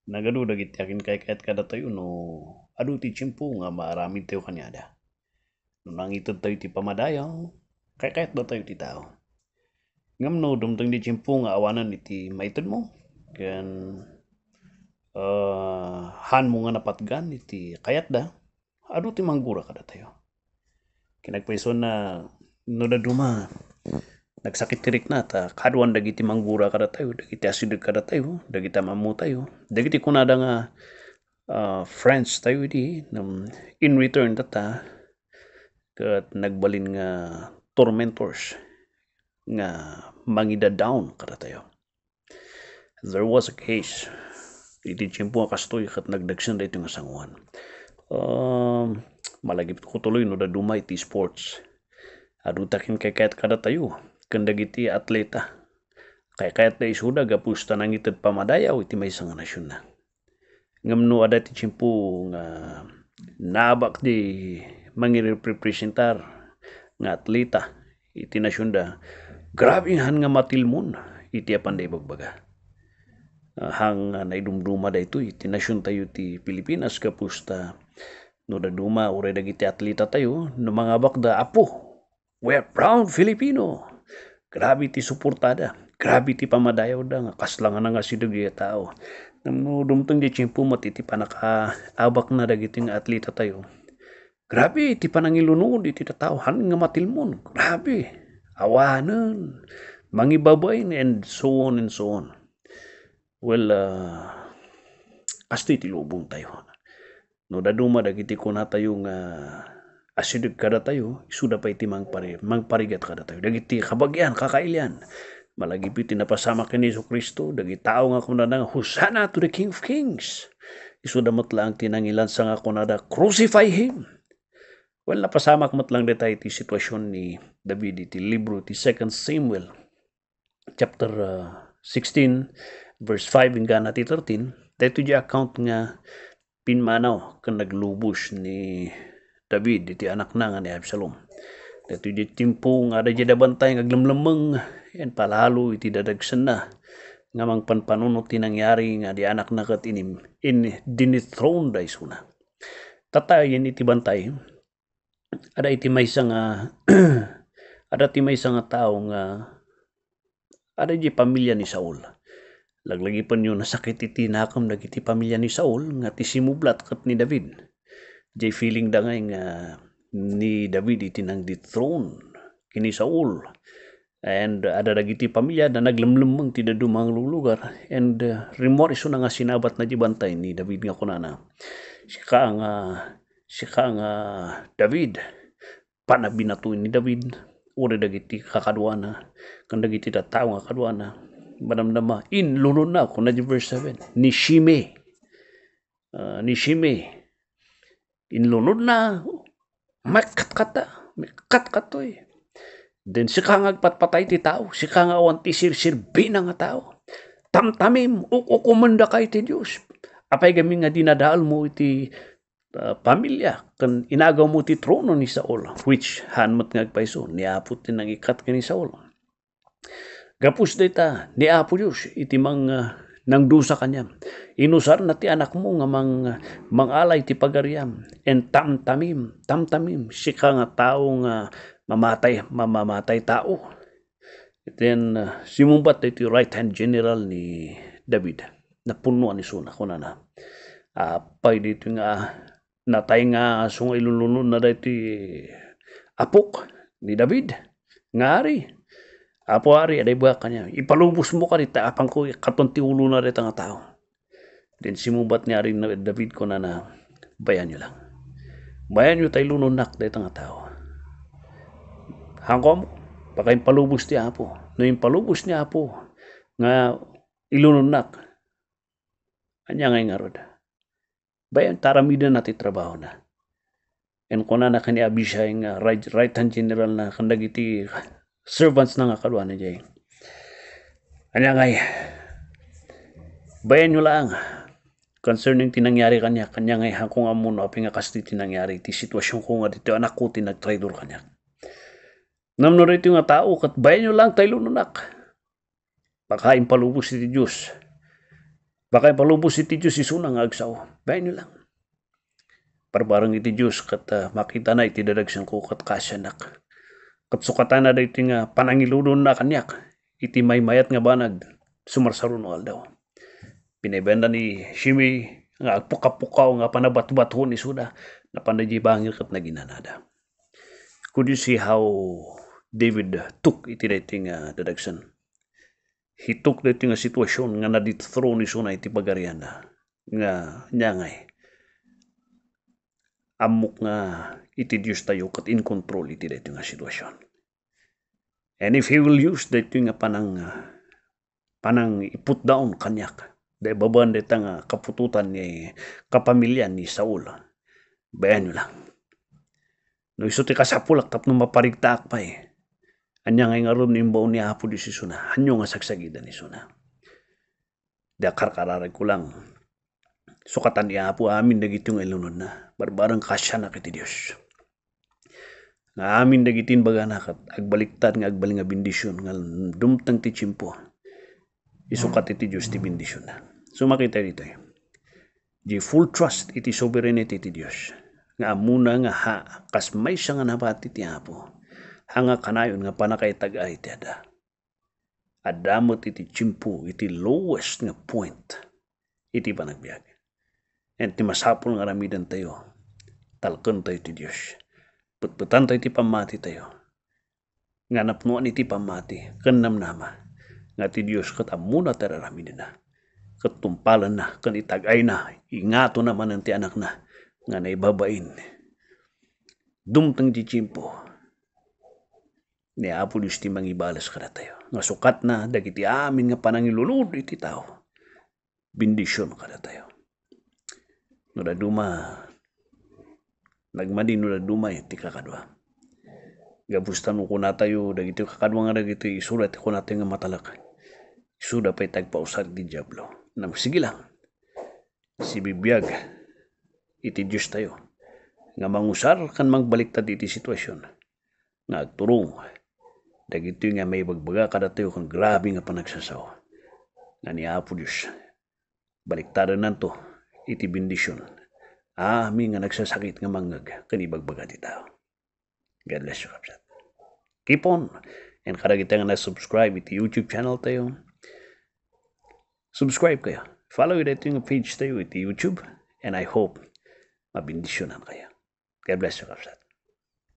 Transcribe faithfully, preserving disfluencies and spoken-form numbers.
Nagadu dagiti akin kaikayat kadatayo no adu ti tiempo nga maaramidtayo kaniada. No nangited tayo ti pamadayaw, kaikayat datayo ti tao. Ngem no dumteng ti tiempo nga awanen iti maitedmo, ken, ah, hanmo nga napatgan iti kayatda, adu ti manggura kadatayo. Kinagpayso na no daduma, nagsakit ti rikna, ta kaduan dagiti manggura kadatayo, dagiti asideg kadatayo, dagiti amammotayo, dagiti kunada nga, ah, friends tayo idi, ngem in return tatta, ket nagbalin nga tormentors nga mangida-down kadatayo. There was a case iti tiempo nga kastoy ket nagdagsen daytoy nga sangoan. Um, malagipko tuloy no daduma iti sports. Adu ti akin kaikayat kadatayo ken dagiti atleta. Kaikayatda isuda gapu ta nangited pamadayaw iti maysa nga nasionna. Ngem no adda ti tiempo nga naabak ti mangirepresentar nga atleta iti nasionda, grabe nga han nga matilmon iti apanda ibagbaga. Ah, han nga naidumduma daytoy iti nasiontayo ti Pilipinas gapu ta no daduma uray dagiti atletatayo, no mangabakda, "Apo, we're proud Filipino." Grabe ti suportada. Grabe ti pamadayawda nga kasla nga nangasideg a tao. Ngem no dumteng ti tiempo met iti pannakaabakna dagiti nga atletatayo, grabe ti panangilunod iti tattao, han nga matilmon. Grabe. Awanen, mangibabain, and so on and so on. Well, ah, kastoy ti lubongtayo. No daduma dagiti kunatayo nga asideg kadatayo, isuda pay ti mangpari-, mangparigat kadatayo. Dagiti kabagian, kakailian, malagip iti napasamak ken ni Jesu-Cristo, dagiti tao nga kunana nga, "Hosanna to the King of Kings." Isuda met laeng ti nangilansa nga kunada, "Crucify him." Well, napasamak met laeng dayta iti situasion ni David iti libro ti Second Samuel, chapter, ah, sixteen, verse five inggana ti thirteen. Daytoy di account nga pimmanaw ken naglubos ni David iti anakna nga ni Absalom. Daytoy di tiempo nga adda diay bantay nga aglemlemmeng, ken palalo iti dadagsenna nga mangpanpanunot ti nangyari nga di anakna ket inim-, in-, dinethroned da isuna. Tatta, iti bantay, adda iti maysa nga, adda ti maysa nga tao nga adda diay pamilia ni Saul. Laglagipenyo, nasakit iti nakem dagiti pamilia ni Saul nga ti simublat ket ni David. Diay feeling da ngay nga ni David iti nang-dethrone ken ni Saul. And, uh, adda dagiti pamilia da naglemlemmeng ti dadduma nga lulugar. And, uh, rimmuar isuna nga sinabatna diay bantay ni David nga kunana, "Sika nga, sika nga David." Panabinatoy ni David, uray dagiti kakaduana, ken dagiti tattao nga kaduana. Madamdama, inlunodna, kuna diay verse seven, ni Shimei. Ah, ni Shimei. Inlunodna, makatkata, makatkatoy. Then sika nga agpatpatay ti tao, sika nga awan ti sirsirbina nga tao. Tamtamim, uk-ukomendaka iti Dios. Apay gamin nga dinadaelmo iti, ah, pamilia ken inagawmo ti trono ni Saul, which han met nga agpayso, ni Apo ti nangikkat ken ni Saul. Gapus dayta, ni Apo Dios iti mang-, ah, nangdusa kaniam. Inusarna ti anakmo nga mang-, mangalay ti pagariam. And tamtamim, tamtamim, sika nga tao nga mamatay, mamamatay tao. Then, ah, simungbat daytoy right hand general ni David. Napunnoan isuna, kunana, "Apay daytoy nga natay nga aso nga ilunlunodna daytoy apok ni David nga ari? Apo ari, adda ibaga kaniak, ipalubosmo kadi ta apanko ikkaton ti ulona dayta nga tao." Then simungbat ni Ari David, kunana, "Bayanyo lang. Bayanyo ta ilunonnak dayta nga tao. Hanko ammo, pakaimpalubos ti Apo. No impalubos ni Apo nga ilunonnak, ania ngay ngarud? Bayan ta aramidenna ti trabahona." And kunana ken ni Abishai nga right, right hand general na, ken dagiti servants na nga kaduana diay, "Ania ngay? Bayanyo laeng concerning ti nangyari kaniak, ania ngay, hanko nga ammo no apay nga kastoy ti nangyari, ti situasionko nga ditoy anakko ti nagtraidor kaniak. Ngem no daytoy nga tao, ket bayanyo laeng ta ilunonnak. Pakaimpalubos iti Dios Baka ipalubos iti Dios isuna nga agsao. Bainyo lang. Barbareng iti Dios ket, ah, makitana iti dadagsenko ket kasianak. Ket sukatana daytoy nga panangiludonna kaniak iti maymayat nga banag, sumarsaruno aldaw. Pinaibanda ni Shimei nga agpukapukaw nga panabatbaton isuda, napanda diay bangir ket naginanada. Could you see how David took iti daytoy nga dadagsen? He took daytoy nga sitwasyon nga na-dethrone isuna iti pagarianna nga ania ngay, ammok nga iti Dios tayo ket in control iti daytoy nga sitwasyon. And if he will use daytoy nga panang, panang i-put down kaniak, dayta babaen dayta nga kaputotan ni kapamilian ni Saul, bayan lang. No isu ti kasapulak tapno maparigtaak pay, ania ngay ngarud no imbaon ni Apo Dios isuna? Ania nga sagsagidan isuna? Diak karkararagko lang. Sukatan ni Apo amin dagiti nga ilunodna. Barbareng kasianak iti Dios. Nga amin dagiti imbagana ket agbaliktad nga agbalin nga bendision nga dumteng ti tiempo. Isukat iti Dios ti bendisionna. So, makita ditoy. Di full trust iti sovereignty ti Dios. Nga ammona nga ha, kas maysa nga nabati ti Apo. Ha nga kanayon nga pannakaitag-ay ti ada. Adda met iti tiempo iti lowest nga point iti panagbiag. And ti masapul nga aramidentayo, talkentayo ti Dios. Petpetantayo ti pammatitayo. Nga napnoan iti pammati ken namnama nga ti Dios ket ammona ti ar-aramidna. Ket tumpalenna ken itag-ayna, ingatonna manen ti Anakna nga naibabain dumteng ti tiempo. Ni Apo Dios ti mangibales kadatayo. Nga sukatna dagiti amin nga panangilulud iti tao, bendision kadatayo. No dadduma, nagmadi no dadduma ti kakadua. Gabus ta no kunatayo, dagiti kakadua nga dagiti isura ti kunatayo nga matalek. Isuda pay ti agpausar ti Diablo. Nang sige lang, sibibiag iti Dios tayo nga mangusar ken mangbaliktad iti sitwasyon nga agturong dagitoy nga maibagbaga kadatayo ken grabe nga panagsasao nga ni Apo Dios. Baliktadenanto iti bendision. Amin nga nagsasakit nga mangngeg ken ibagbaga ti tao. God bless you, kabsat. Keep on. And kadagiti nga na-subscribe iti YouTube channel tayo, subscribe kayo. Follow daytoy nga page tayo iti YouTube. And I hope mabendisionan kayo. God bless you, kabsat.